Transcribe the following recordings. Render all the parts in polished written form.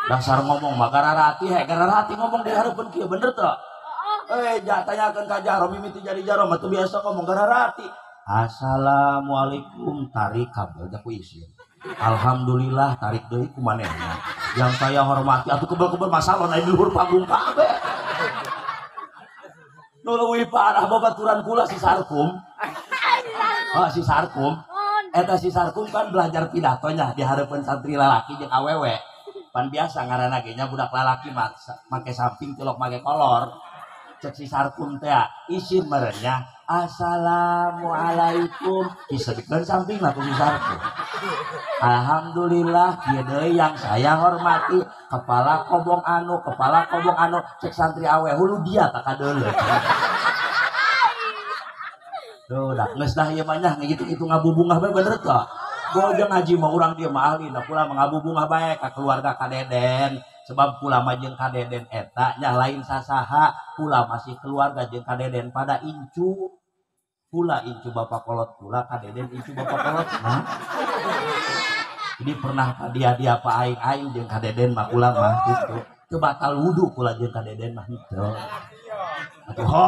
Dasar ngomong mah gararati he, gararati ngomong di hareupeun kieu bener teu? Tanyakeun ka jaro mimiti jadi jaro mah teu biasa ngomong gararati. Assalamualaikum tarik kabel da ku isin. Alhamdulillah tarik deui ku manehna. Yang saya hormati atuh kebel-kebel masalon aya di luhur panggung kabeh. Nu leuwih parah babaturan kula si Sarkum. Oh, si Sarkum. Eta si Sarkum kan belajar pidatonya di hareupeun santri lalaki jeung awewe. Pan biasa ngaranna ge nya budak lalaki make samping tilok make kolor. Cek si Sarkum teh isin merenya assalamualaikum disebutkan samping lah ku si Sarkum. Alhamdulillah kieu deui yang saya hormati kepala kobong anu cek santri awe hulu dia tak kadeuleu. Tuh dah geus dah ieu mah nya gitu-gitu ngabubungah bae bener teu? Gojo ngaji mah urang dieu mah ahli nah kula mah ngabubungah bae ka keluarga ka Deden. Sebab kula mah jeung ka Deden eta nya lain sasaha kula masih keluarga jeung ka Deden pada incu. Kula incu bapak kolot kula ka Deden incu bapak kolot nah. Jadi pernah ka dia-dia pa aing-aing jeung ka Deden mah kula mah gitu. Teu batal wudu kula jeung ka Deden mah henteu. Atuh ho.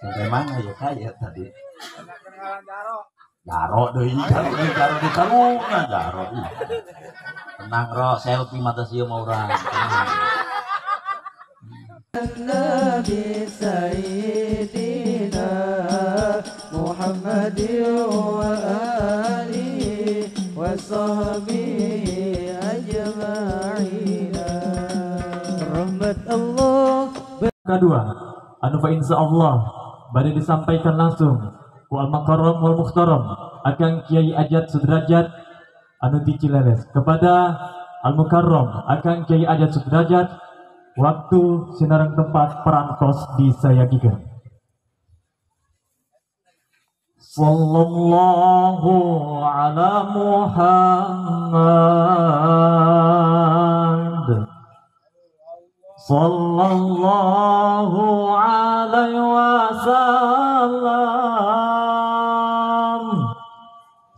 Sampai mana ya kaya tadi? Jaro deui, jaro di karungna jaro. Tenang ro, selfie mata sieu mah urang. Nabi Sayyidina Muhammad wa alihi wa sahbihi ajma'in. Rahmat Allah. Kedua, anu fa insyaallah bade disampaikan langsung ku al makarom wal mukhtaram akan Kiai Ajat Sudrajat anu di Cileles. Kepada al mukarrom akan Kiai Ajat Sudrajat, waktu sinareng tempat perangkos disayagikan. Sallallahu ala Muhammad sallallahu alaihi wasallam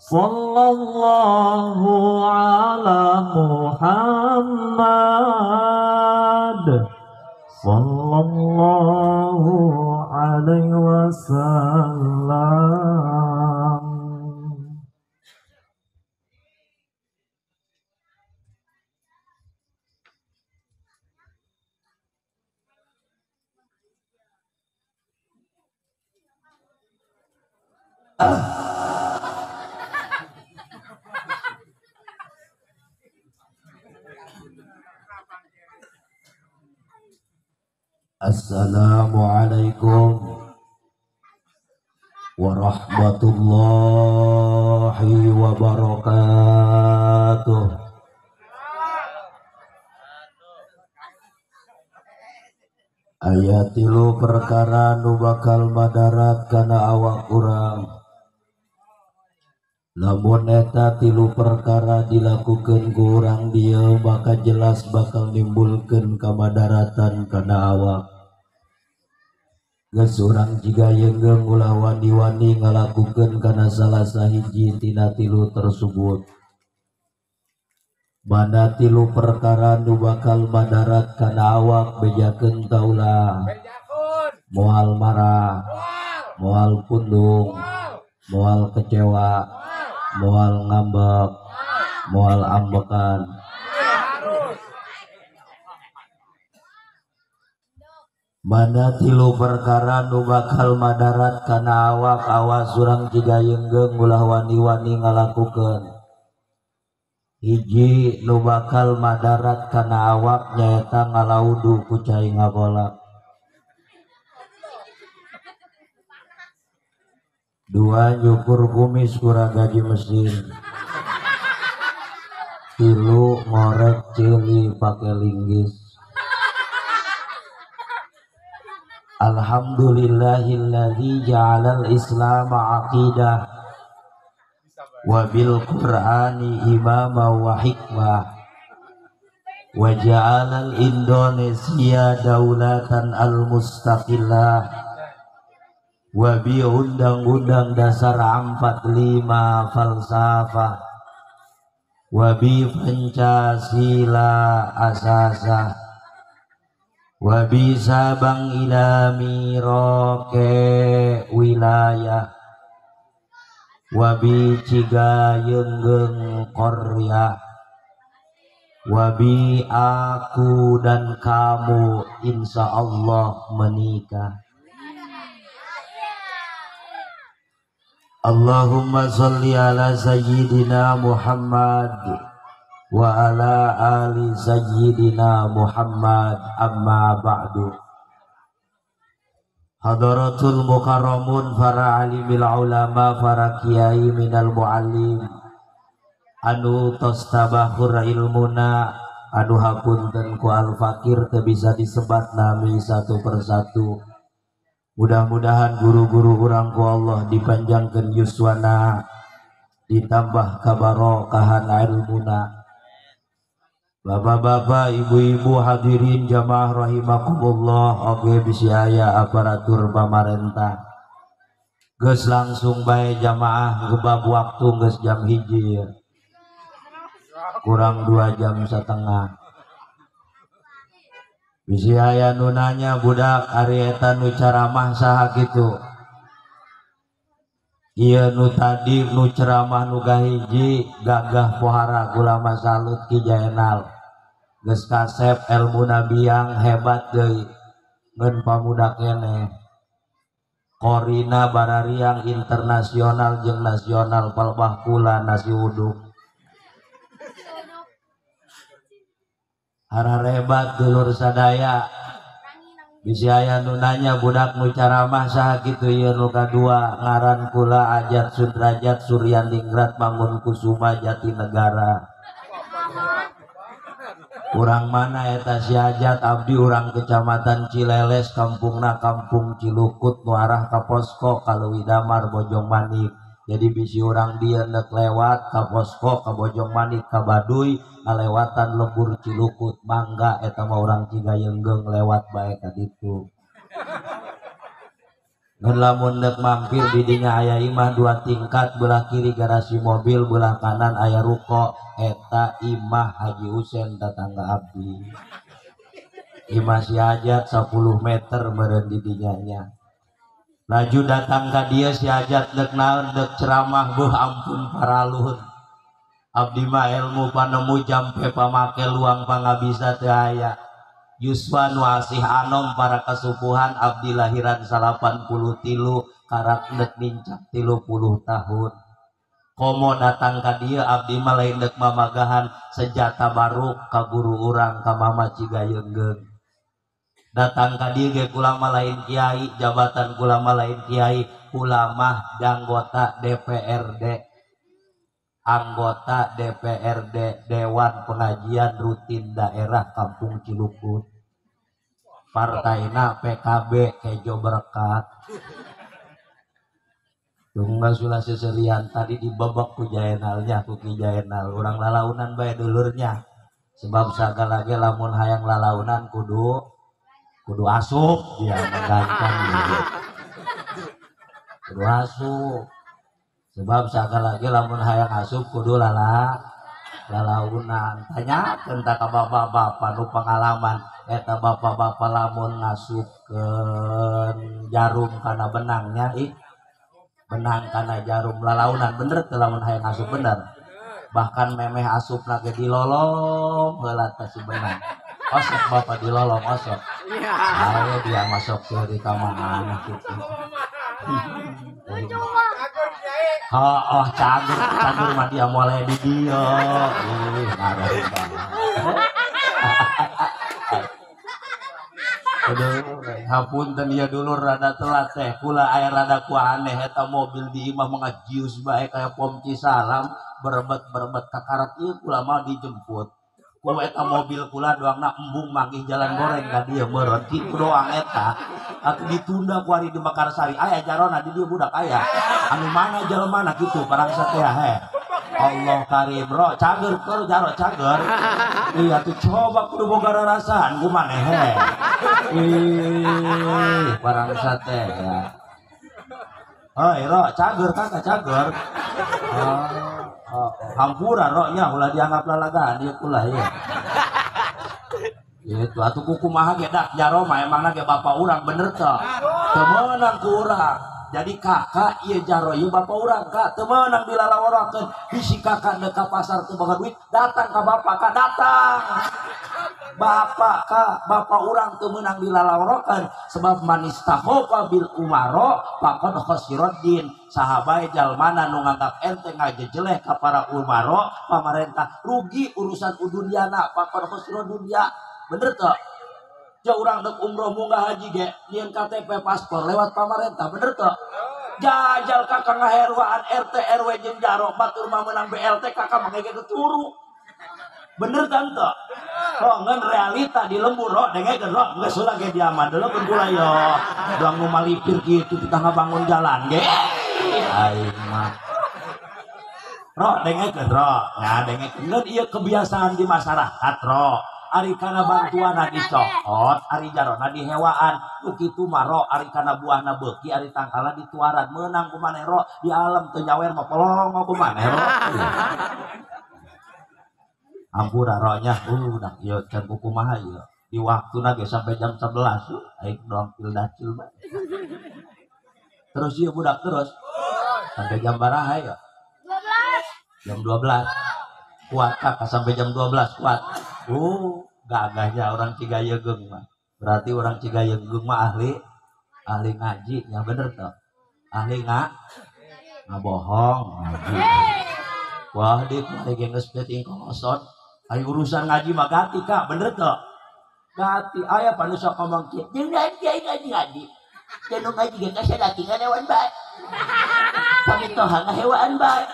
sallallahu ala Muhammad sallallahu alaihi wasallam. Assalamualaikum warahmatullahi wabarakatuh. Aya tilu perkara nu bakal madarat kana awak urang. Lamun eta tilu perkara dilakukeun ku urang dieu maka jelas bakal nimbulkeun kamadaratan kana awak. Geus urang jiga yeunggeung ulah wani-wani ngalakukeun kana salah sahiji tina tilu tersebut. Mana tilu perkara nu bakal madarat kana awak bejakeun taulah. Moal marah, moal pundung, moal kecewa, moal ngambek, moal ambekan. Mana tilu perkara nu bakal madarat kana awak awas urang jiga yeunggeung ulah wani-wani ngalakukeun. Hiji nu bakal madarat kana awak nyaeta ngalaudu ku cai ngabolak. Dua nyukur kumis kurang gaji mesin. Tilu ngorek cili pakai linggis. Alhamdulillahilladzi ja'alal islam aqidah wa bil qur'ani imama wa hikmah wa ja'alal Indonesia daulatan al mustaqillah Wabi Undang-Undang Dasar 45 falsafah. Wabi Pancasila asasa. Wabi Sabang ila Miroke wilayah. Wabi Cigayenggeng Korea. Wabi aku dan kamu insya Allah menikah. Allahumma salli ala sayyidina Muhammad wa ala ali sayyidina Muhammad, amma ba'du. Hadaratul mukarramun, para alimil ulama, para kiai minal muallim, anu tos tabahur ilmuna, anu hapunten ku al fakir teu bisa disebat nami satu persatu. Mudah-mudahan guru-guru urang ku Allah dipanjangkeun yuswana, ditambah kabarokahan ilmuna. Bapak-bapak, ibu-ibu hadirin jamaah rahimakumullah, oge bisi aya aparatur pamarentah. Geus langsung bae jamaah gebab waktu geus jam 1. Kurang 2,5 jam. Bisi aya nu nanya budak ari eta nu ceramah saha kitu. Ieu nu tadi nu ceramah nu kahiji gagah pohara ulama salut Ki Jaenal. Geus kasep ilmu nabiang hebat deui ngeun pamuda keneh. Korina barariang internasional jeung nasional palbah kula nasi uduk. Hararebat dulur sadaya. Bisi aya nu nanya budak nu ceramah saha kitu, ieu nu kadua ngaran kula Ajat Sudrajat Suryaningrat Mangunkusuma Jatinegara. Urang mana eta si Ajat? Abdi urang Kecamatan Cileles, kampungna Kampung Cilukut nu arah ka Posko ka Leuwi Damar Bojong Manik. Jadi bisi urang dieu neuk lewat ka Posko ka Bojong Manik ka Baduy ngalewatan lembur Cilukut, mangga eta mah urang Cigayenggeng lewat bae ka ditu. Ngan lamun neuk mampir di dinya aya imah 2 tingkat, belah kiri garasi mobil, belah kanan aya ruko, eta imah Haji Husen tatangga abdi. Imah si Ajat 10 meter meureun di dinya nya. Laju datang ka dia si Ajat dek naon dek ceramah, beuh ampun paraluhun. Abdi mah ilmu panemu jampe pamake luang pangabisa teu aya. Yuswa nu asih anom para kasupuhan, abdi lahiran 83 karak dek nincak 30 tahun. Komo datang ka dia abdi mah lain dek mamagahan senjata baru ka guru urang ka Mama Cigayenggeng. Datang ka dieu ge kula mah lain kiai, jabatan kula mah lain kiai, kula mah anggota DPRD. Anggota DPRD Dewan Pengajian Rutin Daerah Kampung Cilukut. Partaina PKB kejo berkat. Tunggal sulah seserian tadi dibebek ku Jaenalnya, ku Ki Jaenal. Urang lalaunan bae dulurnya. Sebab sagala ge lamun hayang lalaunan kudu asup dia menggantang gitu. Kudu asup. Sebab sagala ge lamun hayang asup kudu lalaunan. Tanyakeun ta ka bapak-bapak nu pengalaman eta bapak-bapak lamun ngasupkeun jarum kana benangnya, ih benang kana jarum lalaunan bener teu lamun hayang asup bener. Bahkan memeh asupna ge dilolong heula teh si benang. Osok bapak dilolong osok. Ayo dia masuk ke di kamar anak gitu. Oh, cagur, cagur mah dia mulai di dia. Ih, marah banget. Aduh, hapunten ieu dulur rada telat teh. Kula aya rada ku aneh eta mobil di imah mengajius bae kaya pom Cisalam, berebet-berebet kakarak ieu kula mah dijemput. Ku eta mobil kula doangna embung manggih jalan goreng ka dieu meureun kitu doang eta. Atuh ditunda ku ari di Mekarsari aya jarona di dieu budak aya. Anu mana jelema kitu parangsa teh he. Allah karim bro, cager keur jaro cager. Iya tuh coba kudu boga rarasaan ku maneh he. Ih, parangsa teh ya. Hei ro, cager kakak cager. Hampura ro nya ulah dianggap lalagaan ieu kula ieu. Gitu atuh kumaha ge dak jaro mah emangna ge bapak urang bener teu? Teu meunang ku urang. Jadi kakak ieu jaro ieu bapak urang kak teu meunang dilalaworakeun. Bisi kakak deuk ka pasar teu boga duit, datang ka bapak kak datang. Bapak kak, bapak urang teu meunang dilalaworokeun sebab manistahofa bil umaro faqad khasiroddin. Sahabae jalmana nu nganggap ente ngajejeleh ka para umaro pamarentah rugi urusan udunyana faqad khasirod dunya. Bener teu? Ja urang deuk umroh munggah haji ge nyieun KTP paspor lewat pamarentah bener teu? Jajal kakak ngaherwaan RT RW jeung jaro batur mah meunang BLT kakak mah ngege turu. Bener kan teu? Oh, ngan realita di lembur ro dengekeun ro geus heula ge diaman deuleu kula yo. Doang nu malipir kitu kita ngabangun jalan ge. Aing mah. Ro dengekeun ro. Nah dengekeun ngan ieu kebiasaan di masyarakat ro. Ari kana bantuan dicokot, ari jarona dihewaan. Nu kitu mah ro, ari kana buahna beuki, ari tangkalna dituaran. Meunang ku maneh ro, di alam teu nyawer mah polongo ku maneh ro. Ampura rohnya, udah ieu can kumaha ieu. Di waktuna ge sampai jam 11, aing doang pil dacil bae. Terus ieu budak terus. Sampai jam baraha ya? 12. Jam 12. Kuat kakak sampai jam 12 kuat. Gagahnya orang Cigayegeung mah. Berarti orang Cigayegeung mah ahli ngaji, yang bener tuh. Ahli ngabohong ngaji. Wah, dit mari geus penting kolosot. Ayo urusan ngaji mah ganti kak, bener tuh. Ganti aya panusa ngomong kieu. Jeung kiai ngaji. Jeung ngaji ge kasalaki ngarewan bae. Kami toha ngahewaan bae.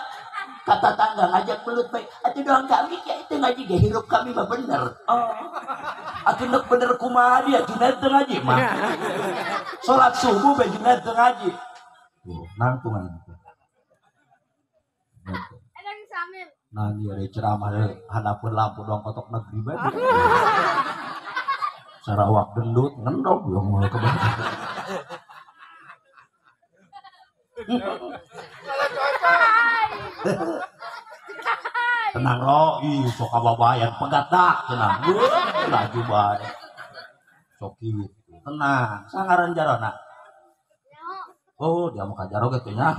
Kata tangga ngajak belut bae. Atuh doang kami kiai teu ngaji ge hirup kami mah bener. Oh. Atuh nek bener kumaha dia Junaid teu ngaji mah. Salat subuh bae Junaid teu ngaji. Tuh, nangtung aing. Nah, dia ada ceramah dari hanapun lampu doang kotok negeri bae. Sarawak gendut ngendog belum mulai kebanyakan. Tenang ro, ih sok kababayan pegat dak tenang. Laju bae. Sok kieu. Tenang, sangaran jarona. Oh, dia mau ka jaro ge teh nya.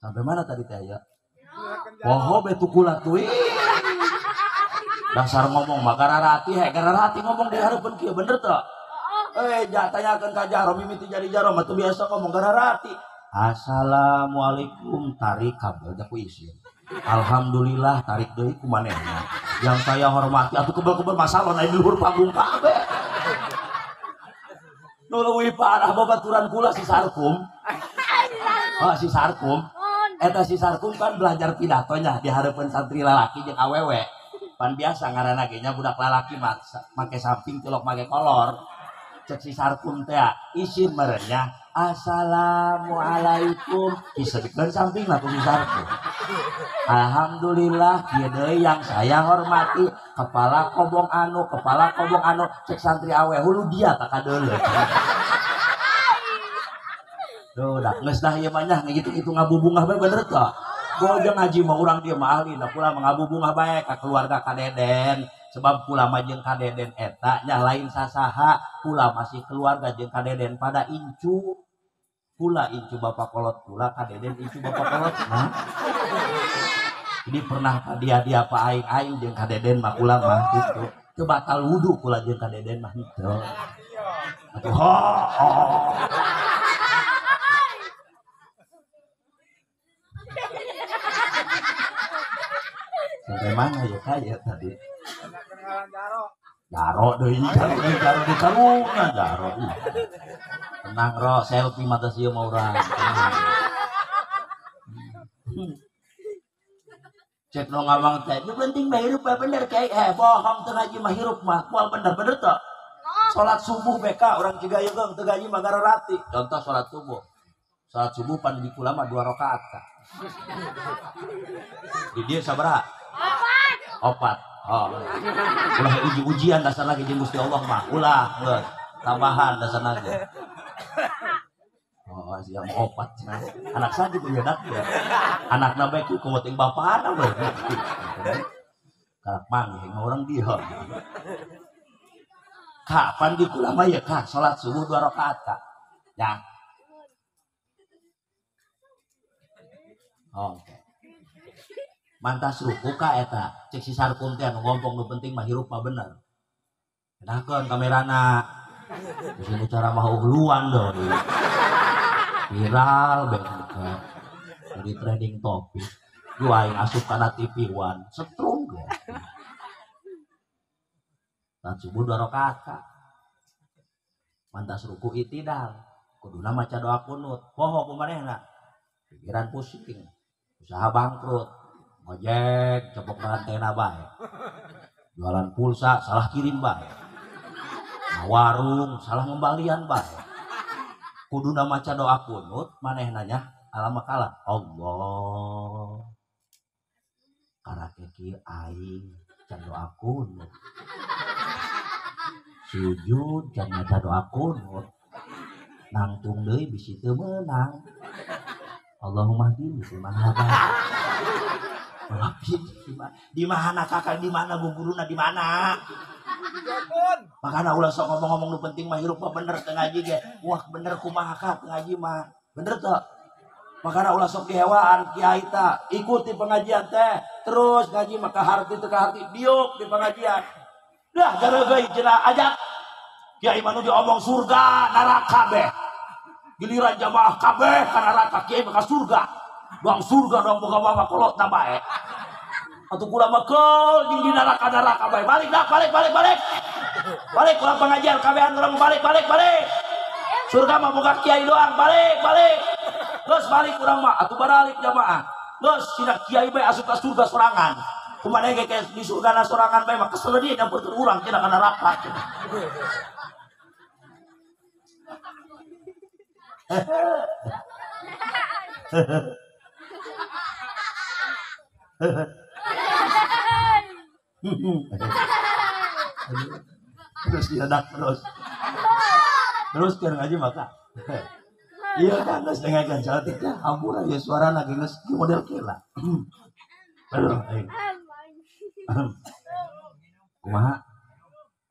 Sampai mana tadi teh ya? Poho betu kula tuh. Dasar ngomong mah gararati he, gararati ngomong di hareupeun kieu bener teu? Ja tanyakeun ka jaro mimiti jadi jaro mah teu biasa ngomong gararati. Assalamualaikum tarik kabel da ku isin. Alhamdulillah tarik deui ku manehna. Yang saya hormati atuh kebel-kebel masalah aya di luhur panggung kabeh. Nu leuwih parah babaturan kula si Sarkum. Oh, si Sarkum. Eta si Sarkum kan belajar pidatonya di hareupeun santri lalaki jeung awewe. Pan biasa ngaranna ge nya budak lalaki make samping tilok make kolor. Cek si Sarkum teh isin merenya assalamualaikum disebutkeun samping lah ku si Sarkum. Alhamdulillah kieu deui yang saya hormati kepala kobong anu cek santri awe hulu dia tak kadeuleu. Duh, dah geus dah ieu mah nya gitu-gitu ngabubungah bae bener teu? Bojong ngaji mah urang dieu mah ahli, nah kula mah ngabubungah bae ka keluarga ka Deden. Sebab kula mah jeung ka Deden eta nya lain sasaha, kula masih keluarga jeung ka Deden pada incu. Kula incu bapak kolot kula, ka Deden incu bapak kolot. Nah. Jadi pernah ka dia-dia pa aing-aing jeung ka Deden mah kula mah kitu. Teu batal wudu kula jeung ka Deden mah henteu. Atuh ho. Sampai mana ya kaya tadi? Jaro deui, jaro di karungna jaro. Tenang ro, selfie mata sieu mah urang. Cek nu ngawang teh, nu penting mah hirup bener kiai. Bohong teu ngaji mah hirup mah moal bener-bener teu. Salat subuh BK orang Cigayegeung teu gaji mah gararati. Contoh salat subuh. Salat subuh pan di kula mah 2 rakaat ka. Di dieu sabaraha? 4. Oh. Ulah uji-ujian dasar lagi jeung Gusti Allah mah. Ulah geus. Tambahan dasar lagi. Oh, siap opat cenah. Anak sakit ya dak ya. Anakna bae ku kumating bapana we. Karak manggih orang dia. Kapan di kula mah ya kak salat subuh 2 rakaat kak. Ya. Oke. Mantas ruku ka eta cek si Sarkum teh anu ngompong nu penting mah hirup mah bener. Enakeun kamerana. Geus nu cara mah uluan deui. Viral bengke. Jadi trending topik. Ju aing asup kana TV One, setrum ge. Salat subuh 2 rakaat kak. Mantas ruku itidal. Kuduna maca doa kunut. Poho kumanehna. Pikiran pusing. Usaha bangkrut. Ngojek, cepok antena bae. Jualan pulsa salah kirim bae. Warung salah ngembalian bae. Kuduna maca doa kunut manehna nya alam kalah Allah. Karake kieu aing can doa kunut. Sujud can maca doa kunut. Nangtung deui bisi teu meunang. Allahumma hdini fi man hadait. Di mana kakak, di mana guruna, di mana? Makanya ulah sok ngomong-ngomong nu penting mah hirup mah bener teu ngaji ge. Wah bener kumaha kak ngaji mah. Bener teu? Makanya ulah sok dihewaan kiai ta, ikuti pengajian teh, terus ngaji maka harti teu kaharti diuk di pengajian. Dah gareugeuy cenah ajak. Kiai mah nu diomong surga, neraka beh. Giliran jamaah kabeh ka neraka, kiai mah ka surga. Doang surga doang boga mama kolot na bae. Atuh kula mah keul jeung di neraka-neraka bae. Balik dah, balik balik balik. Balik kurang pengajian kabehan urang balik balik balik. Surga mah boga kiai doang, balik balik. Geus balik urang mah atuh baralik jamaah. Geus cenah kiai bae asup ka surga sorangan. Kumaha ge di surgana sorangan bae mah kesel dia nyampurkeun urang cenah ka neraka. Terus diadak terus. Terus keur ngaji maka. Iya kan geus dengarkeun cantik ya, hampura ya suarana ge geus model kieu lah. Aduh aing. Kumaha?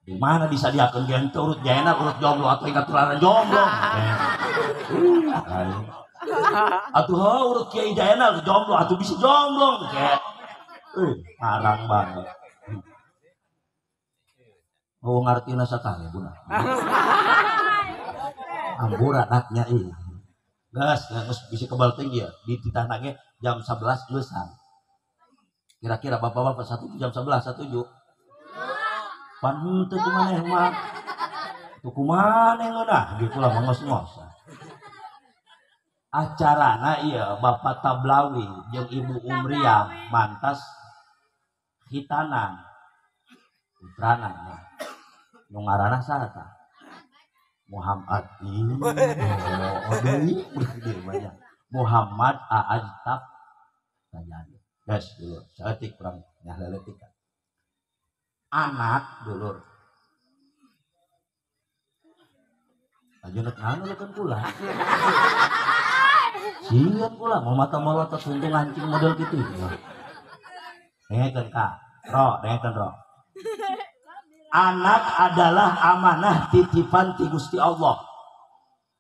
Di mana disadiakeun ge henteu urut jaena urut jomblo atuh ingat tularan jomblo. Atuh heuh urut kiai jaena jomblo atuh bisa jomblo ke. Parang banget. Oh ngartina sakali buna. Ampura anaknya ieu. Geus, geus bisa kebal tinggi ya. Di titahna ge jam 11 geusan. Kira-kira bapak-bapak satu jam 11 satuju. Pan henteu kumaneh mah. Tuh kumaneh ngeunah gitu lah mangos-ngos. Acarana ieu Bapak Tablawi jeung Ibu Umriah mantas hitanan. Putrana nya. Nu ngaranna saha tah? Muhammad Muhammad Aajtab Tajani. Guys, dulur, saeutik kurang nyah leutik. Anak dulur. Ajeuna naon leukeun kula. Sieun kula mau mata molotot untung anjing model kitu. Dengekeun ka. Ro, dengekeun ro. Anak adalah amanah titipan ti Gusti Allah.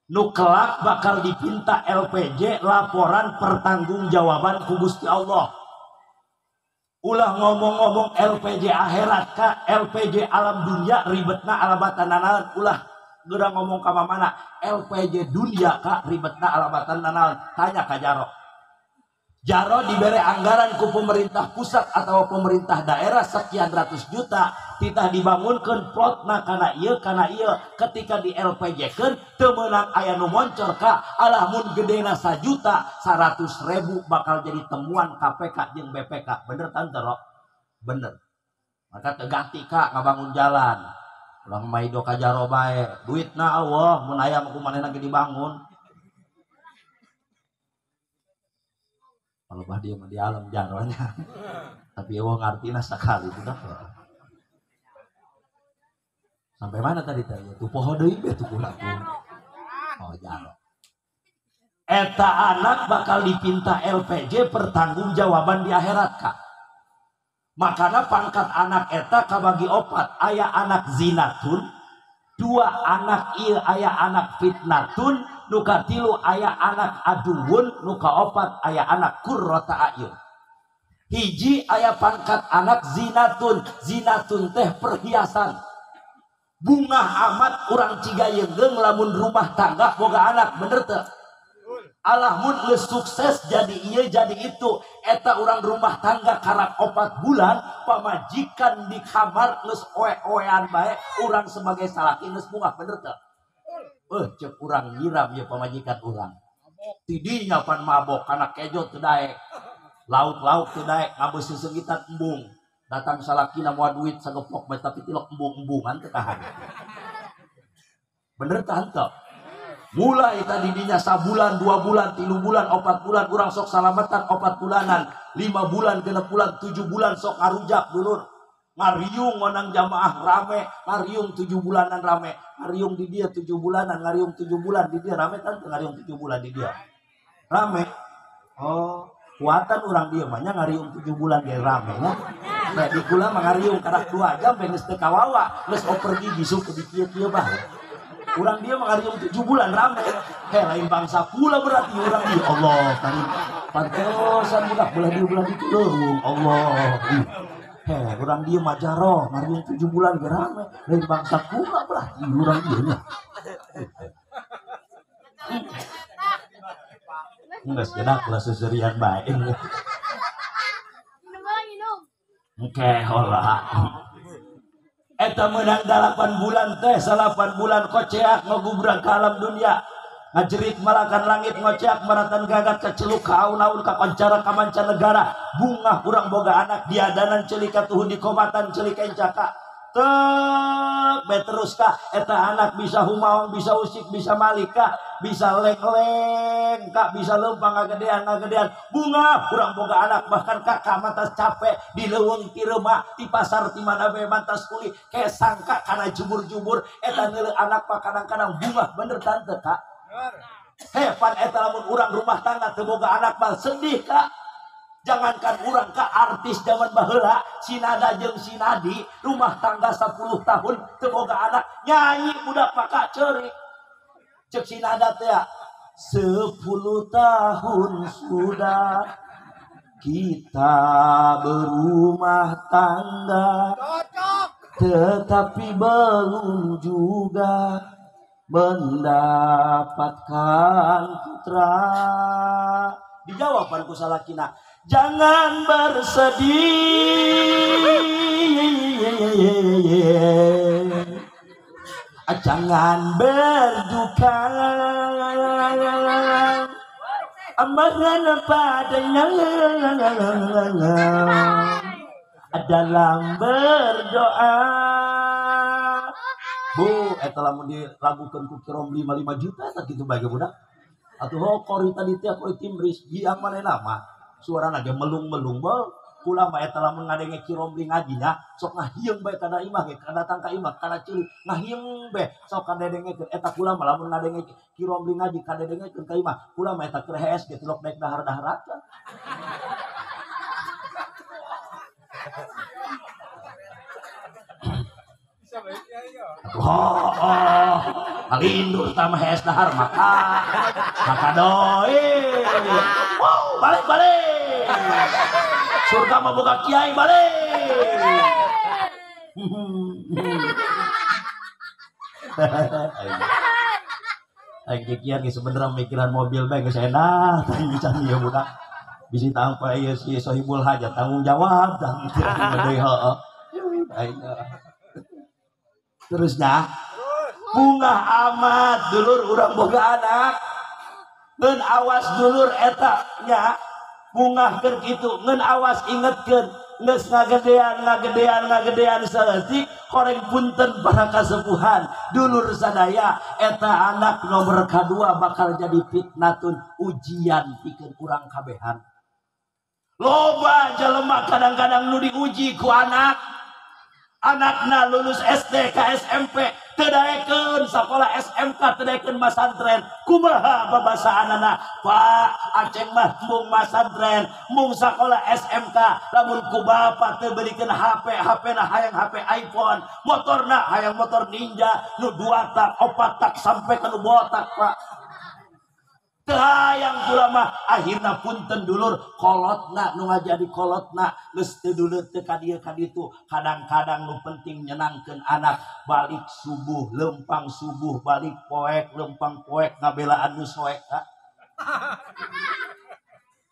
Nu kelak bakal dipinta LPJ laporan pertanggungjawaban ku Gusti Allah. Ulah ngomong-ngomong LPJ akhirat ka LPJ alam dunia ribetna alabatan nanaon. Ulah geura ngomong ka mamana LPJ dunia ka ribetna alabatan nanaon. Tanya ka Jaro. Jaro diberi anggaran ku pemerintah pusat atau pemerintah daerah sekian ratus juta titah dibangunkeun plotna kana ieu ketika di LPJ keun teu meunang aya nu moncor ka alah mun gedena 1 juta 100.000 bakal jadi temuan KPK jeung BPK. Bener tante Ro? Bener. Maka teu ganti ka ngabangun jalan ulah maido ka Jaro bae duitna Allah mun aya mah ku manehna ge dibangun. Kalau bah dia mah di alam jaronya. Tapi eueuh ngartina sakali budak. Sampai mana tadi tadi? Tuh poho deui be tuh kula. Oh, Eta anak bakal dipinta LPJ pertanggungjawaban di akhirat kak. Makana pangkat anak eta kabagi opat, aya anak zinatun, dua anak ieu aya anak fitnatun, nu katilu aya anak aduwun, nu kaopat aya anak qurrata ayun. Hiji aya pangkat anak zinatun, zinatun teh perhiasan. Bunga amat urang Cigayengeung lamun rumah tangga boga anak, bener teu? Alah mun geus sukses jadi ieu jadi itu, eta urang rumah tangga karak 4 bulan pamajikan di kamar geus oe-oean bae, urang sebagai salaki geus bungah, bener teu? Cek urang nyiram ieu pamajikan urang. Tidinya pan mabok kana kejo teu daek. Lauk-lauk teu daek, ngabeuh sesegitan embung. Datang salakina moal duit sagepok bae tapi tilok embung-embungan teu tahan. Bener teu henteu? Mulai tadi dinya sabulan, 2 bulan, 3 bulan, 4 bulan, urang sok salamatan 4 bulanan, 5 bulan, 6 bulan, 7 bulan sok ngarujak dulur. Ngariung ngonang jamaah rame, ngariung 7 bulanan rame, ngariung di dia 7 bulanan, ngariung 7 bulan di dia rame kan, ngariung 7 bulan di dia. Rame. Oh, kuatan urang dia mah nya ngariung 7 bulan ge rame nya. Nah, di kula mah ngariung karak 2 jam geus teu kawawa, geus oper gigi suku di kieu-kieu bah. Urang dia mengariung 7 bulan rame. Heh, lain bangsa pula berarti urang dia. Allah, tadi pantesan budak belah dia belah itu leuweung. Allah. Heh, urang dia majaroh ngariung 7 bulan ge rame. Lain bangsa pula berarti urang dia nya. Geus gedak lah seserian bae. Minum. Oke, hola. Eta menang 8 bulan teh, 8 bulan koceak ngogubrang ke alam dunia, ngajerit malakan langit ngoceak maratan gagat keceluk ka aun-aun ka koncara ka mancanegara, bungah urang boga anak diadanan celika tuhun di komatan celika encaka tek be terus kah eta anak bisa humaong, bisa usik, bisa malika, bisa leng-leng kak, bisa lempang ngagedean ngagedean, bunga urang boga anak bahkan kakak mantas capek di leuweung ti reuma di pasar ti mana bae mantas kuli kesangka kana jubur-jubur eta neuleuh anak mah kadang-kadang bunga bener tante kak. Hepan eta lamun urang rumah tangga teu boga anak mah sedih kak. Jangankan urang ka artis zaman baheula Sinada jeung Sinadi rumah tangga 10 tahun teu boga anak nyanyi budak maka ceurik. Cek Sinada teh 10 tahun sudah kita berumah tangga, tetapi belum juga mendapatkan putra. Dijawab ku salakina, jangan bersedih, jangan berduka, amarah padanya dalam berdoa. Bu, eta lamun dilagukeun ku Ki Romli 5 juta eta kitu bae budak. Atuh kori tadi teh kori timris biang manehna mah suarana ge melung-melung beuh. Kula mah eta lamun ngadenge Ki Romli ngajinya sok ngahieung bae kana imah ge, kana datang ka imah kana ceurik ngahieung bae sok kadedengekeun eta kula mah lamun ngadenge Ki Romli ngaji kadedengekeun ka imah kula mah eta keur hees ge tilok daek dahar-daharakeun. Oh, oh, kalindur tama hees dahar maka doi. Wow, balik balik. Surga mah boga kiai balik. Aing kikian geus sebenarnya mikiran mobil bae geus enak, tadi can ieu budak. Bisi tangpa ieu si Sohibul Hajat tanggung jawab tang deui heueuh. Aing terus dah bunga amat dulur urang boga anak ngeun awas dulur eta nya bungah keur kitu ngeun awas ingetkeun geus ngagedean ngagedean ngagedean saeutik horeng punten para kasepuhan dulur sadaya eta anak nomor kadua bakal jadi fitnatun ujian pikeun urang kabehan. Loba jelema kadang-kadang nu diuji ku anak. Anakna lulus SD ke SMP teu daekeun sakola SMK, teu daekeun masantren. Kumaha babasaanana? Pak Aceng mah mung masantren, mung sakola SMK, lamun ku bapa teu beulikeun HP, HP-na hayang HP iPhone, motorna hayang motor Ninja nu 2 tak, 4 tak sampai ka nu botak, Pak. Teu hayang kula mah akhirna punten dulur kolotna nu ngajadi kolotna geus teu dulur teu ka dieu ka ditu. Kadang-kadang nu penting nyenangkeun anak, balik subuh lempang subuh, balik poek lempang poek ngabelaan nu soek, Kak.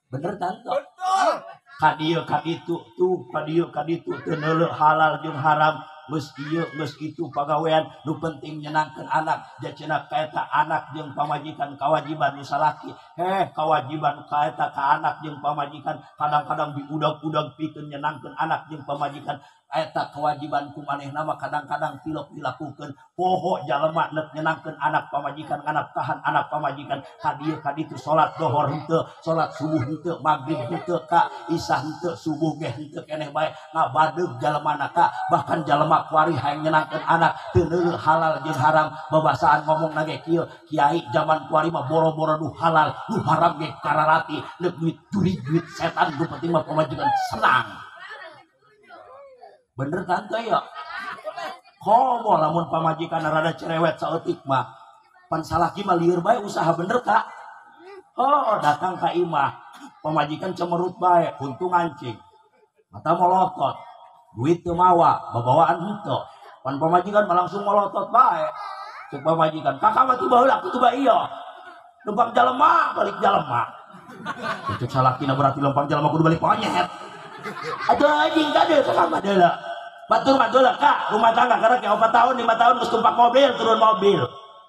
Bener kan toh? Betul. Ka dieu ka ditu tuh, ka dieu ka ditu teu neuleuh halal jeung haram. Geus ieu geus kitu pagawean nu penting nyenangkeun anak. Jacenah ka eta anak jeung pamajikan kawajiban nu salaki. Heh, kawajiban ka eta ka anak jeung pamajikan kadang-kadang diudag-udag pikeun nyenangkeun anak jeung pamajikan. Eta kewajiban ku manehna mah kadang-kadang tilok dilakukeun. Poho jalema nek nyenangkeun anak pamajikan, nganapkahan anak pamajikan. Ka dieu ka ditu salat dohor henteu, salat subuh henteu, magrib henteu, ka isya henteu, subuh ge henteu keneh bae. Ngabadeug jalemana ka, bahkan jalema kuari hayang nyenangkeun anak teu neuleuh halal jeung haram. Babasaan ngomongna ge kieu, kiai zaman kuari mah boro-boro nu halal, nu haram ge kararati, neuk duit juri duit setan nu penting mah pamajikan senang. Bener kan teh ya? Komo lamun pamajikan rada cerewet saeutik mah. Pan salaki mah lieur bae usaha bener kak. Oh, datang ka imah. Pamajikan cemerut bae, untung anjing. Mata molotot. Duit teu mawa, babawaan henteu. Pan pamajikan mah langsung molotot bae. Cek pamajikan, kakak mah tiba heula kitu bae ieu. Lempang jalema, balik jalema. Cek salakina berarti lempang jalema kudu balik monyet. Aduh anjing kade kakak mah deula. Batur mah deula kak, rumah tangga karena kayak 4 tahun, 5 tahun geus tumpak mobil, turun mobil.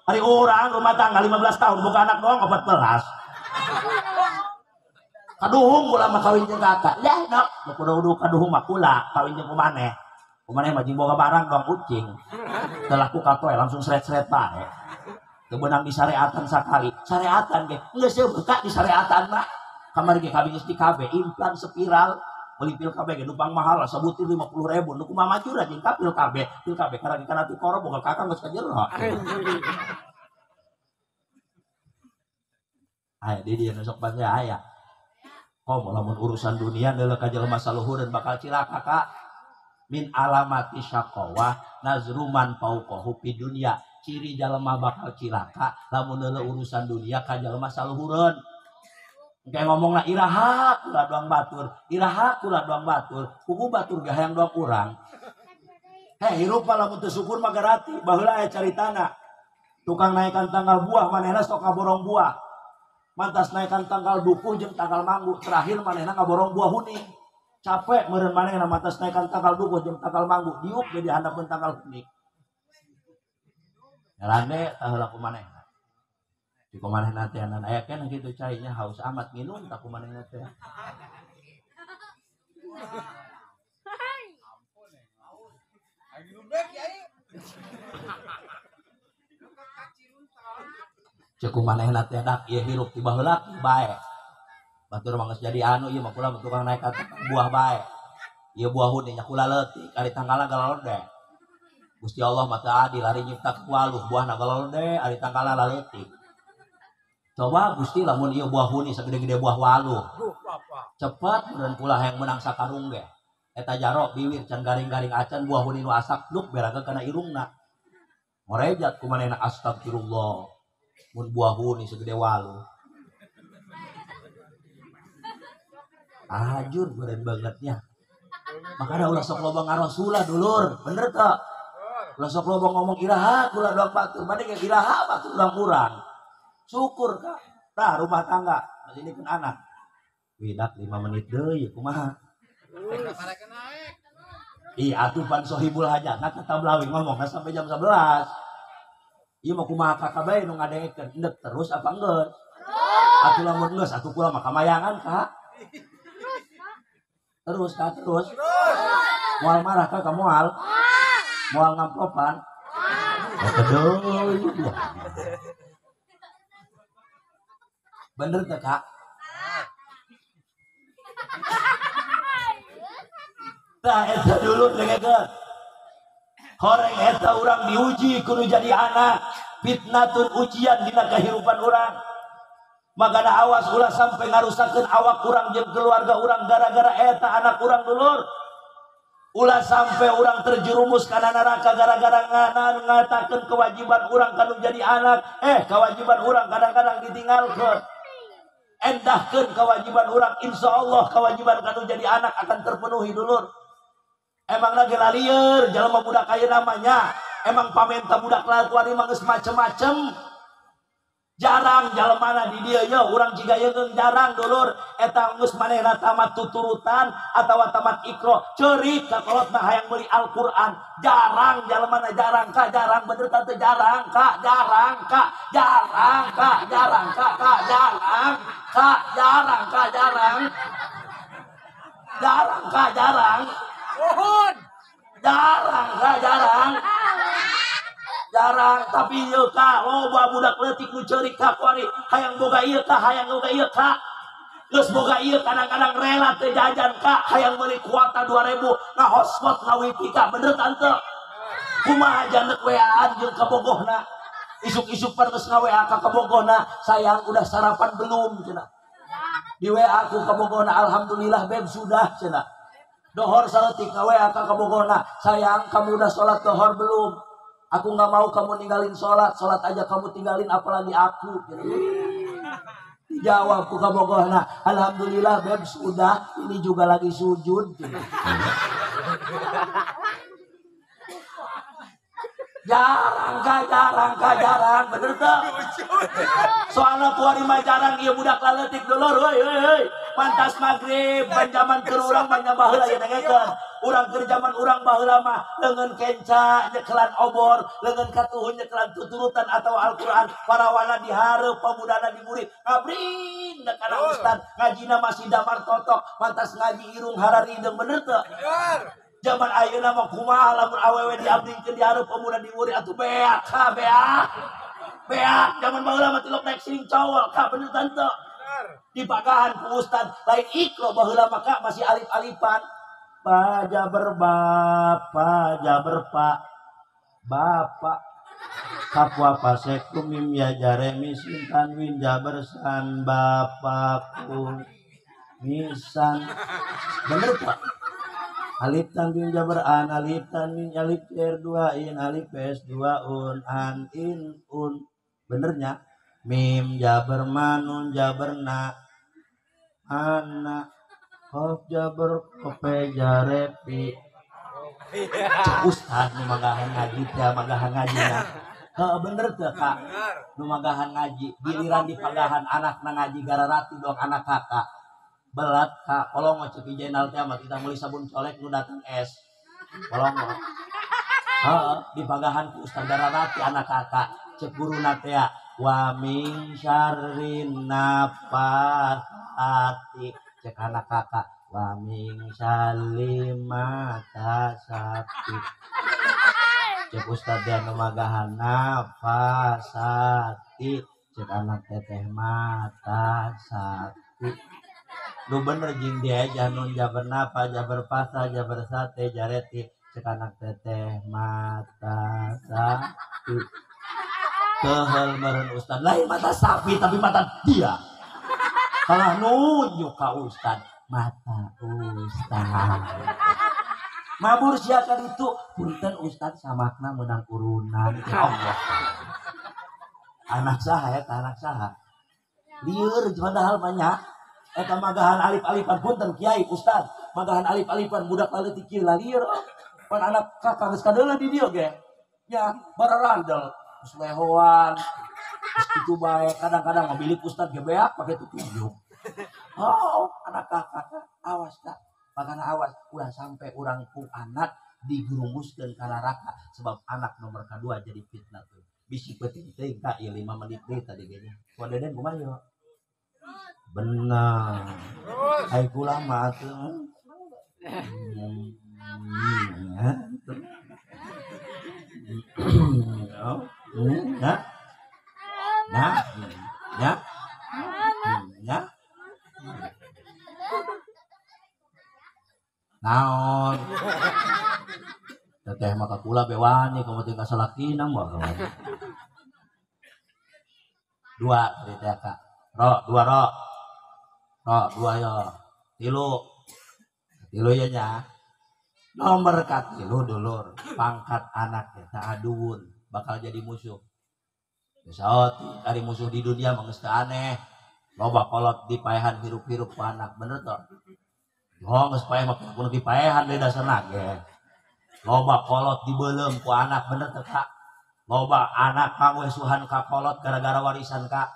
Hari urang rumah tangga 15 tahun buka anak doang 14. Kaduhung kula mah kawin jeung kakak. Lah nok, nu kudu kaduhung mah kula kawin jeung kumaneh. Kumaneh mah jeung boga barang doang kucing. Teu laku katoe langsung seret-seret bae. Teu beunang disareatan sakali. Sareatan ge geus seueuh kak disareatan mah. Kamari ge kabeh geus di KB implan spiral. Beli pil KB ge numpang mahal lah sebutir 50.000 nu kumaha maju jeung ka pil KB. Pil KB karena kana ti koro boga kakak geus ka jero. Aya di dieu nu sok bangga aya. Komo lamun urusan dunia neuleuh ka jelema saluhureun bakal cilaka kak. Min alamati syaqawah nazruman fauqahu fi dunya. Ciri jelema bakal cilaka lamun neuleuh urusan dunia ka jelema saluhureun. Kayak ngomongna iraha kula doang batur, iraha kula doang batur, kuku batur ge hayang doang urang. Heh, hirup mah lamun teu syukur mah garati, baheula aya caritana. Tukang naekan tanggal buah manehna sok ngaborong buah. Mantas naekan tanggal dukuh jeung tanggal manggu, terakhir manehna ngaborong buah huning. Capek meureun manehna mantas naekan tanggal dukuh jeung tanggal manggu, diuk jadi handapeun tanggal huning. Nyalande tah heula ku manehna. Di kumanehna teh aya keneh kitu cainya haus amat minum tak kumanehna teh. Cek kumanehna teh dak ieu hirup ti baheula bae. Batur mah geus jadi anu ieu mah kula tukang naek buah bae. Ieu buah huning nya kula leutik ari tanggalna galolode. Gusti Allah mah teu adil ari nyipta waluh buahna galolode ari tanggalna laleutik. Coba Gusti lamun ieu buah huni sagede-gede buah waluh. Cepet meureun kula hayang meunang sakarung ge. Eta jarok biwir can garing-garing acan buah huni nu asak duk beraga kana irungna. Ngorejat ku manehna astagfirullah. Mun buah huni segede waluh. Ajur meureun bangetnya. Makana ulah sok loba ngarasulah dulur, bener teu? Ulah sok loba ngomong iraha kula doang batur, mane ge iraha batur doang urang. Syukur kak, tah rumah tangga masih ini kan anak. Widak 5 menit deui kumaha. Ih atuh pan sohibul hajat, nah kata Blawi ngomongna sampai jam 11. Ieu mah kumaha kakak bae nu ngadengekeun, endek terus apa enggeus? Atuh lamun geus atuh kula mah kamayangan kak. Terus kak terus. Moal marah kak moal. Moal ngamplopan. Aduh. Bener teh kak? Tah eta dulu dengekeun. Horeng eta urang diuji kudu jadi anak. Fitnatun ujian dina kehidupan urang. Makana awas ulah sampai ngarusakeun awak urang jeung keluarga urang gara-gara eta anak urang dulur. Ulah sampai urang terjerumus kana neraka gara-gara ngatakeun kewajiban urang kanu jadi anak. Kewajiban urang kadang-kadang ditinggalkeun. Endahkeun kewajiban urang, insyaallah kewajiban kanu jadi anak akan terpenuhi dulur. Emang lagi lalieur jelema budak ayeuna mah nya. Emang pamenta budak lakuan mah geus macem-macem. Jarang jalemana di dieu ye urang jiga yeungeun jarang dulur eta geus manehna tamat tuturutan atawa tamat Iqra ceurik ka kolotna hayang meuli Al-Qur'an. Jarang jalemana jarang ka jarang bener tante jarang ka jarang ka jarang ka jarang ka ka jarang ka jarang ka jarang jarang ka jarang mohon jarang ka jarang jarang tapi ieu ka loba budak leutik nu ceurik ka kuari hayang boga ieu ka hayang boga ieu ka geus boga ieu kadang-kadang rela teu jajan ka hayang meuli kuota 2000 ngahotspot ngawifi ka bener tante kumaha janek wean jeung kabogohna isuk-isuk pan geus nga-WA ka kabogohna sayang udah sarapan belum cenah di WA ku kabogohna alhamdulillah beb sudah cenah dohor saleutik nga-WA ka kabogohna sayang kamu udah sholat dohor belum? Aku nggak mau kamu ninggalin sholat, sholat aja kamu tinggalin apalagi aku. Dijawab ku kabogohna, alhamdulillah beb sudah, ini juga lagi sujud. Jarang kak, jarang kak, jarang, bener tuh. Soalnya kuari mah jarang, ieu budak laletik dulur, hoi hoi hoi. Pantas maghrib, panjaman keur urang banyak baheula ya dengekeun. Urang keur zaman urang baheula mah leungeun kenca nyekelan obor, leungeun katuhun nyekelan tuturutan atau Al-Qur'an, parawana dihareup, pamudana di murid. Ngabring kana ustad, ngajina masih damar totok, pantas ngaji irung hararideung bener teu? Zaman ayeuna mah kumaha lamun awewe diabringkeun dihareup pemuda di murid atuh beak ka beak. Beak zaman baheula mah tilok naik siring cowol ka bener tante. Dipagahan ku ustad lain Iqra baheula mah ka masih alif-alifan. Baja berbapa, ja berpa, bapak. Kapwa paseku mim ya jaremi sin tanwin jabersan bapakku misan. Bener Pak? Alif tanwin jabar an, alif tanwin alif r 2 in, alif s 2 un, an in un. Benernya mim jabar manun jabar na, ana kof jabar kope jarepi. Cek ustad nu magahan ngaji teh magahan ngaji na. Heuh bener teu Kak? Nu magahan ngaji, giliran dipagahan anakna ngaji gararati dong anak kakak. Belat kak, kolongo cek jenal teh mah kita meuli sabun colek nu datang es. Kolongo. Heeh, dipagahan ku ustaz gararati anak kakak. Cek guruna teh wa min syarrin nafatsati. Cek anak kakak wa min syarri ma tasati. Cek ustaz teh nu magahan nafasati. Cek anak teteh mata sapi. Lu bener jeung dia janun jaber napa jaber pasa jaber sate jareti cek anak teteh mata sapi. Kehel meureun ustad lain mata sapi tapi mata dia. Kalah nunjuk ka ustad mata ustad. Mabur sia ka ditu punten ustad samakna meunang urunan ya Allah. Anak saha eta anak saha. Lieur padahal banyak. Eta magahan alif-alifan punten kiai ustad magahan alif-alifan budak leutik kieu lalieur pan anak kakak geus kadeuleu di dieu ge nya bararandel geus lehoan geus kitu bae kadang-kadang ngabilik ustad ge beak pake tutunjuk. Oh anak kakak awas kak makana awas ulah sampai urang ku anak digerumuskeun ka neraka sebab anak nomor kadua jadi fitnah tuh bisi peuting teuing ka ieu 5 menit deui tadi ge nya ku deden kumaha ieu. Benar. Ai kula mah atuh. Ya. Nah, ya. Ya. Naon. Teteh maka kula bewani komo teh ka salakina mah. Dua cerita kak. Ro, dua ro. Ro, dua yo. Tilu. Tilu ya nya. Nomor katilu dulur, pangkat anak eta aduun bakal jadi musuh. Saot ari musuh di dunia mah geus teu aneh. Loba kolot dipaehan hirup-hirup ku anak, bener toh? Oh, geus paeh mah kudu dipaehan deui dasarna ge. Loba kolot dibeuleum ku anak, bener teu Kak? Loba anak panguesuhan ka kolot gara-gara warisan Kak.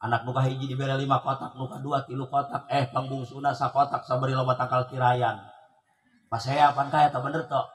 Anak nu kahiji dibere 5 kotak, nu kadua 3 kotak, pangbungsuna sakotak sabari loba tangkal kirayan. Pasea pan ka eta bener toh?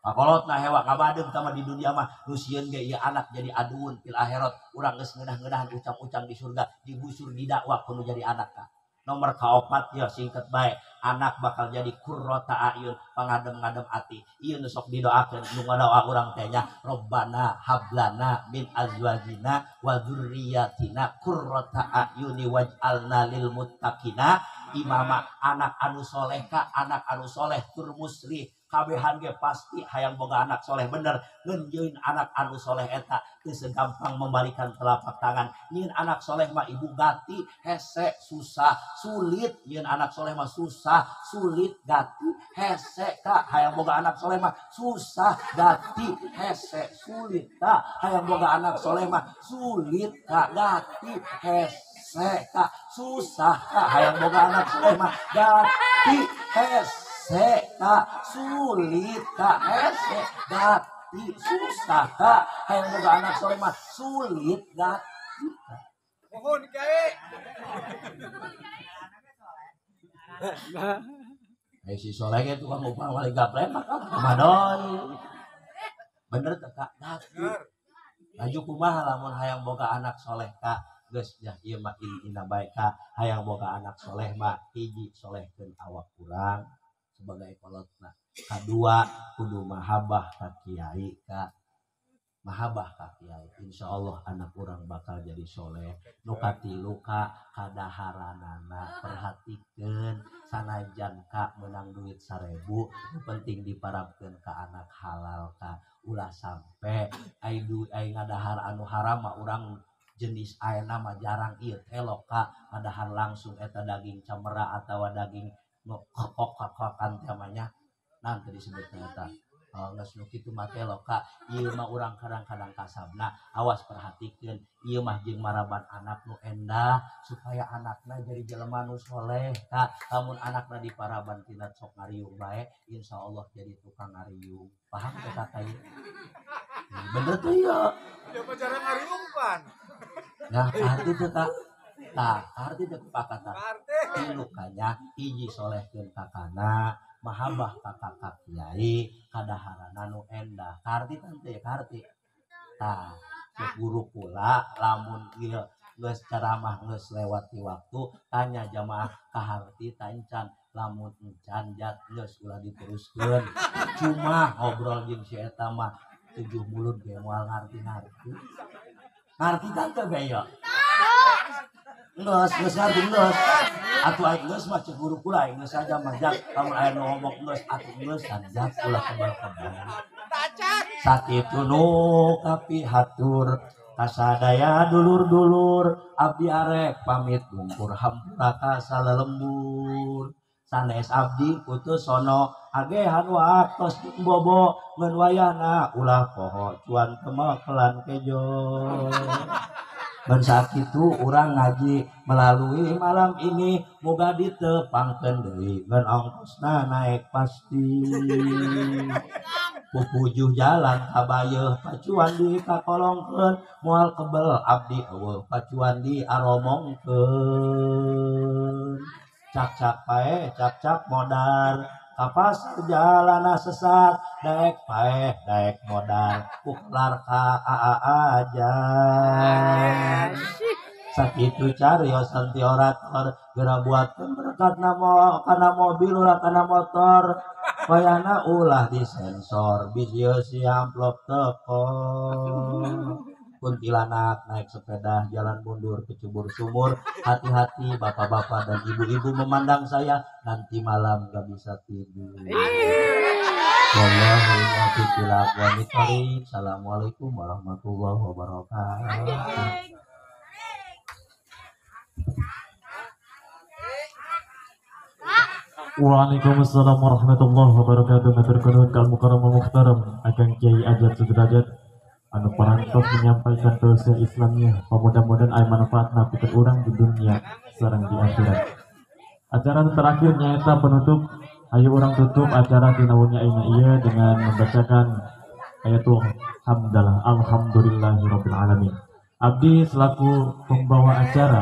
Pakolotna hewa kabadeum tama di dunia mah nu sieun ge ieu anak jadi aduun fil akhirat. Urang geus ngeunah-ngeunahan ucang-ucang di surga, digusur didakwa kudu jadi anak ka. Nomor kaopat ya singkat bae, anak bakal jadi qurrata ayun, pangadem-ngadem ati. Ieu nu sok didoakeun nu ngadoa urang teh nya, Rabbana hablana min azwajina wa dzurriyyatina qurrata ayuni waj'alna lil muttaqina imama. Anak anu soleh ka, anak anu soleh tur muslih. Kabehan ge pasti hayang boga anak soleh bener. Ngeunjeun anak anu soleh eta teu segampang membalikan telapak tangan. Nyieun anak soleh mah ibu gati hese susah sulit. Nyieun anak soleh mah susah sulit gati hese ka. Hayang boga anak soleh mah susah gati hese sulit ka. Hayang boga anak soleh mah sulit ka gati hese ka susah ka. Hayang boga anak soleh mah gati hese ka sulit ka hese gati susah ka. Hayang boga anak soleh mah sulit gati. Mohon kiai. Si soleh ge tukang upah wali gaplek mah kumaha. Bener teh Kak? Gati. Laju kumaha lamun hayang boga anak soleh ka? Geus nya ieu mah intina bae ka. Hayang boga anak soleh mah hiji solehkeun awak urang sebagai kolotna. Kadua kudu mahabbah ka kiai ka. Mahabbah ka kiai. Insyaallah anak urang bakal jadi soleh. Nu katilu ka kadaharanana perhatikeun sanajan ka meunang duit 1000 nu penting diparabkeun ka anak halal ka. Ulah sampe ai ngadahar anu haram mah urang jenis ayeuna mah jarang ieu telok ka ngadahar langsung eta daging camera atawa daging nu kokok-kokokan namanya nanti disebutnya eta. Geus nu kitu mah telok ka. Ieu mah urang kadang-kadang kasabna awas perhatikeun ieu mah jeung maraban anak nu endah supaya anakna jadi jelema nu soleh ka. Lamun anakna diparaban tina sok ngariung bae insyaallah jadi tukang ngariung. Paham teh kata ieu? Bener tuh ieu. Ya jarang ngariung pan. Nah, arti teh Kak. Tah, arti teh kupakata. Tilu kanya hiji solehkeun kakana, mahabbah ka kakak kiai, kadaharana nu endah. Karti tante karti. Tah, guru kula lamun ieu geus ceramah geus lewat di waktu, tanya jamaah kaharti tancan lamun encan jat geus ulah diteruskeun. Cuma ngobrol jeung si eta mah 7 mulut ge moal ngarti-ngarti. Ngarti tante bae yo. Geus geus ngarti geus. Atuh aing geus mah cek guru kula aing geus aja mah jak lamun aya nu ngomong geus atuh geus jak ulah kebal-kebal. Sakitu nu kapihatur kasadaya dulur-dulur abdi arek pamit bungkur hampura ka salalembur. Sanes abdi putus sono agehan waktos jeung bobo ngeun wayahna ulah poho cuan temekelan kejo. Ben sakitu urang ngaji melalui malam ini moga ditepangkeun deui ngan ongkosna naik pasti. Pupujuh jalan kabayeuh pacuan di kakolongkeun moal kebel abdi eueuh pacuan di aromongkeun. Cak-cak paeh cak-cak modar ka pasar jalana sesat daek paeh daek modar kuklar ka aa aja. Sakitu cariosan ti orator geura buatkeun berkat namo kana mobil ulah kana motor wayahna ulah disensor bisi si amplop teko. Kuntilanak naik sepeda jalan mundur kecubur sumur. Hati-hati bapak-bapak dan ibu-ibu memandang saya nanti malam gak bisa tidur. Wallahu muwaffiq ila aqwamit thoriq. Assalamualaikum warahmatullahi wabarakatuh. Waalaikumsalam warahmatullahi wabarakatuh. Matur nuwun ka Mukarram Muhtaram Akang Kiai Ajat Sudrajat anu parantos menyampaikan tausiah Islamnya. Mudah-mudahan aya manfaatna pikeun urang di dunia sareng di akhirat. Acara terakhir nyaeta penutup. Ayo urang tutup acara dina wengi ayeuna ieu dengan membacakan ayatul hamdalah. Alhamdulillahirabbil alamin. Abdi selaku pembawa acara